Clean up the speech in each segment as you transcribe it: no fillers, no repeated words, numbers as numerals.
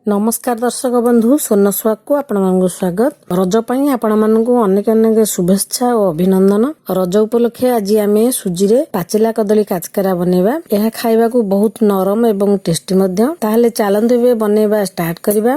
ନମସ୍କାର ଦର୍ଶକ ବନ୍ଧୁ, ସ୍ୱର୍ଣ୍ଣ ସୁହାଗକୁ ଆପଣମାନଙ୍କୁ ସ୍ୱାଗତ। ରଜ ପାଇଁ ଆପଣମାନଙ୍କୁ ଅନେକ ଅନେକ ଶୁଭେଚ୍ଛା ଓ ଅଭିନନ୍ଦନ। ରଜ ଉପଲକ୍ଷେ ଆଜି ଆମେ ସୁଜିରେ ପାଚିଲା କଦଳୀ କାକରା ବନେଇବା। ଏହା ଖାଇବାକୁ ବହୁତ ନରମ ଏବଂ ଟେଷ୍ଟି ମଧ୍ୟ। ତାହେଲେ ଚାଲନ୍ତୁ, ଏବେ ବନେଇବା ଷ୍ଟାର୍ଟ କରିବା।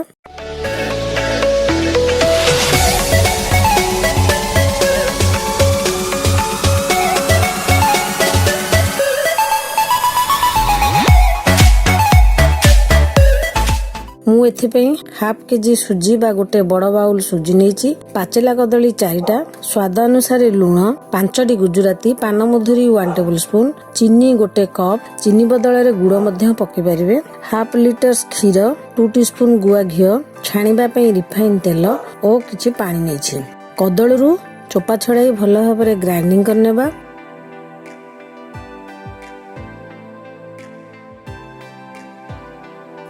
ମୁଁ ଏଥିପାଇଁ ହାଫ୍ କେଜି ସୁଜି ବା ଗୋଟେ ବଡ଼ ବାଉଲ ସୁଜି ନେଇଛି, ପାଚିଲା କଦଳୀ ଚାରିଟା, ସ୍ୱାଦ ଅନୁସାରେ ଲୁଣ, ପାଞ୍ଚଟି ଗୁଜୁରାତି, ପାନମଧୁରୀ 1 ଟେବୁଲ ସ୍ପୁନ୍, ଚିନି ଗୋଟେ କପ୍, ଚିନି ବଦଳରେ ଗୁଡ଼ ମଧ୍ୟ ପକାଇ ପାରିବେ, ହାଫ୍ ଲିଟର କ୍ଷୀର, 2 ସ୍ପୁନ୍ ଗୁଆ ଘିଅ, ଛାଣିବା ପାଇଁ ରିଫାଇନ୍ ତେଲ ଓ କିଛି ପାଣି ନେଇଛି। କଦଳୀରୁ ଚୋପା ଛଡ଼ାଇ ଭଲ ଭାବରେ ଗ୍ରାଇଣ୍ଡିଂ କରିନେବା।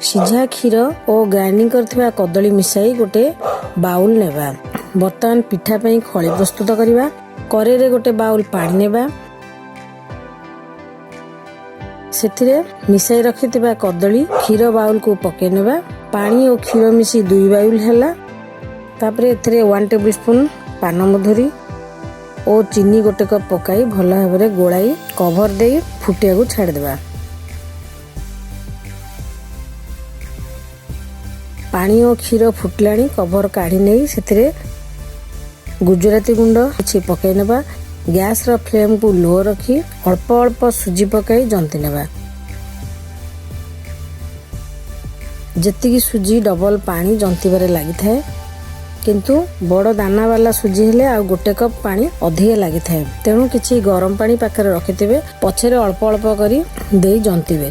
ସିଝା କ୍ଷୀର ଓ ଗ୍ରାଇଣ୍ଡିଂ କରିଥିବା କଦଳୀ ମିଶାଇ ଗୋଟେ ବାଉଲ ନେବା। ବର୍ତ୍ତମାନ ପିଠା ପାଇଁ ଖଳି ପ୍ରସ୍ତୁତ କରିବା। କରେଇରେ ଗୋଟେ ବାଉଲ ପାଣି ନେବା। ସେଥିରେ ମିଶାଇ ରଖିଥିବା କଦଳୀ କ୍ଷୀର ବାଉଲକୁ ପକାଇ ନେବା। ପାଣି ଓ କ୍ଷୀର ମିଶି ଦୁଇ ବାଉଲ ହେଲା। ତାପରେ ଏଥିରେ 1 ଟେବୁଲ ସ୍ପୁନ୍ ପାନମଧୁରୀ ଓ ଚିନି ଗୋଟେ କପ୍ ପକାଇ ଭଲ ଭାବରେ ଗୋଳାଇ କଭର ଦେଇ ଫୁଟିବାକୁ ଛାଡ଼ିଦେବା। ପାଣି ଓ କ୍ଷୀର ଫୁଟିଲାଣି। କଭର କାଢ଼ି ନେଇ ସେଥିରେ ଗୁଜୁରାତି ଗୁଣ୍ଡ କିଛି ପକାଇ ନେବା। ଗ୍ୟାସର ଫ୍ଲେମକୁ ଲୋ ରଖି ଅଳ୍ପ ଅଳ୍ପ ସୁଜି ପକାଇ ଜନ୍ତି ନେବା। ଯେତିକି ସୁଜି, ଡବଲ ପାଣି ଜନ୍ତିବାରେ ଲାଗିଥାଏ। କିନ୍ତୁ ବଡ଼ ଦାନାବାଲା ସୁଜି ହେଲେ ଆଉ ଗୋଟେ କପ୍ ପାଣି ଅଧିକା ଲାଗିଥାଏ। ତେଣୁ କିଛି ଗରମ ପାଣି ପାଖରେ ରଖିଥିବେ, ପଛରେ ଅଳ୍ପ ଅଳ୍ପ କରି ଦେଇ ଜନ୍ତିବେ।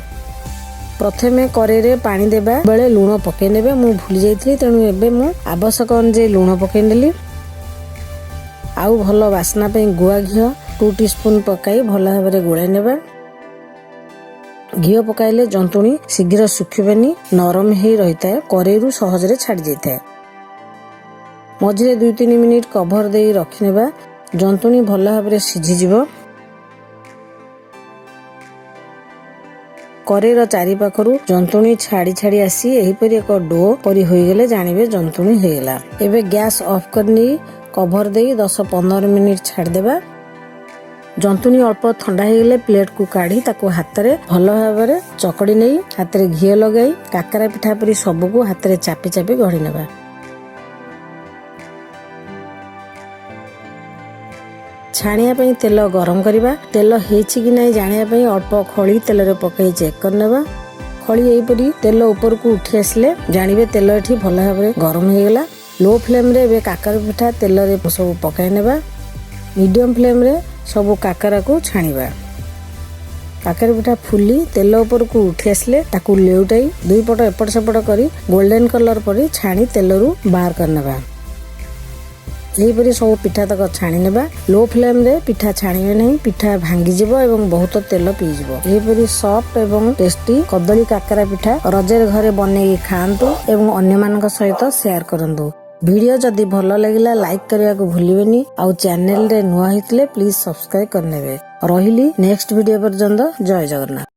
ପ୍ରଥମେ କରେଇରେ ପାଣି ଦେବା ବେଳେ ଲୁଣ ପକାଇ ନେବେ। ମୁଁ ଭୁଲି ଯାଇଥିଲି, ତେଣୁ ଏବେ ମୁଁ ଆବଶ୍ୟକ ଅନୁଯାୟୀ ଲୁଣ ପକାଇ ନେଲି। ଆଉ ଭଲ ବାସ୍ନା ପାଇଁ ଗୁଆ ଘିଅ 2 ସ୍ପୁନ୍ ପକାଇ ଭଲ ଭାବରେ ଗୋଳାଇ ନେବା। ଘିଅ ପକାଇଲେ ଜନ୍ତୁଣି ଶୀଘ୍ର ଶୁଖିବେନି, ନରମ ହେଇ ରହିଥାଏ, କରେଇରୁ ସହଜରେ ଛାଡ଼ି ଯାଇଥାଏ। ମଝିରେ 2-3 ମିନିଟ୍ କଭର ଦେଇ ରଖିନେବା। ଜନ୍ତୁଣି ଭଲ ଭାବରେ ସିଝିଯିବ। କରେଇର ଚାରିପାଖରୁ ଜନ୍ତୁଣି ଛାଡ଼ି ଛାଡ଼ି ଆସି ଏହିପରି ଏକ do ପରି ହୋଇଗଲେ ଜାଣିବେ ଜନ୍ତୁଣି ହେଇଗଲା। ଏବେ ଗ୍ୟାସ୍ ଅଫ୍ କରି ନେଇ କଭର ଦେଇ 10-15 ମିନିଟ୍ ଛାଡ଼ିଦେବା। ଜନ୍ତୁଣି ଅଳ୍ପ ଥଣ୍ଡା ହେଇଗଲେ ପ୍ଲେଟକୁ କାଢ଼ି ତାକୁ ହାତରେ ଭଲ ଭାବରେ ଚକଡ଼ି ନେଇ ହାତରେ ଘିଅ ଲଗାଇ କାକରା ପିଠା ପରି ସବୁକୁ ହାତରେ ଚାପି ଚାପି ଗଢ଼ି ନେବା। ଛାଣିବା ପାଇଁ ତେଲ ଗରମ କରିବା। ତେଲ ହେଇଛି କି ନାହିଁ ଜାଣିବା ପାଇଁ ଅଳ୍ପ ଖଳି ତେଲରେ ପକାଇ ଚେକ୍ କରିନେବା। ଖଳି ଏହିପରି ତେଲ ଉପରକୁ ଉଠି ଆସିଲେ ଜାଣିବେ ତେଲ ଏଠି ଭଲ ଭାବରେ ଗରମ ହେଇଗଲା। ଲୋ ଫ୍ଲେମ୍ରେ ଏବେ କାକରା ପିଠା ତେଲରେ ସବୁ ପକାଇ ନେବା। ମିଡ଼ିୟମ୍ ଫ୍ଲେମ୍ରେ ସବୁ କାକରାକୁ ଛାଣିବା। କାକରା ପିଠା ଫୁଲି ତେଲ ଉପରକୁ ଉଠି ଆସିଲେ ତାକୁ ଲେଉଟାଇ ଦୁଇ ପଟ ଏପଟ ସେପଟ କରି ଗୋଲ୍ଡେନ୍ କଲର୍ ପରି ଛାଣି ତେଲରୁ ବାହାର କରିନେବା। ଏହିପରି ସବୁ ପିଠା ତକ ଛାଣି ନେବା। ଲୋ ଫ୍ଲେମ୍ରେ ପିଠା ଛାଣିବେ ନାହିଁ, ପିଠା ଭାଙ୍ଗିଯିବ ଏବଂ ବହୁତ ତେଲ ପିଇଯିବ। ଏହିପରି ସଫ୍ଟ ଏବଂ ଟେଷ୍ଟି କଦଳୀ କାକରା ପିଠା ରଜରେ ଘରେ ବନେଇକି ଖାଆନ୍ତୁ ଏବଂ ଅନ୍ୟମାନଙ୍କ ସହିତ ସେୟାର କରନ୍ତୁ। ଭିଡ଼ିଓ ଯଦି ଭଲ ଲାଗିଲା, ଲାଇକ୍ କରିବାକୁ ଭୁଲିବେନି। ଆଉ ଚ୍ୟାନେଲରେ ନୂଆ ହେଇଥିଲେ ପ୍ଲିଜ ସବସ୍କ୍ରାଇବ କରିନେବେ। ରହିଲି, ନେକ୍ସଟ ଭିଡ଼ିଓ ପର୍ଯ୍ୟନ୍ତ। ଜୟ ଜଗନ୍ନାଥ।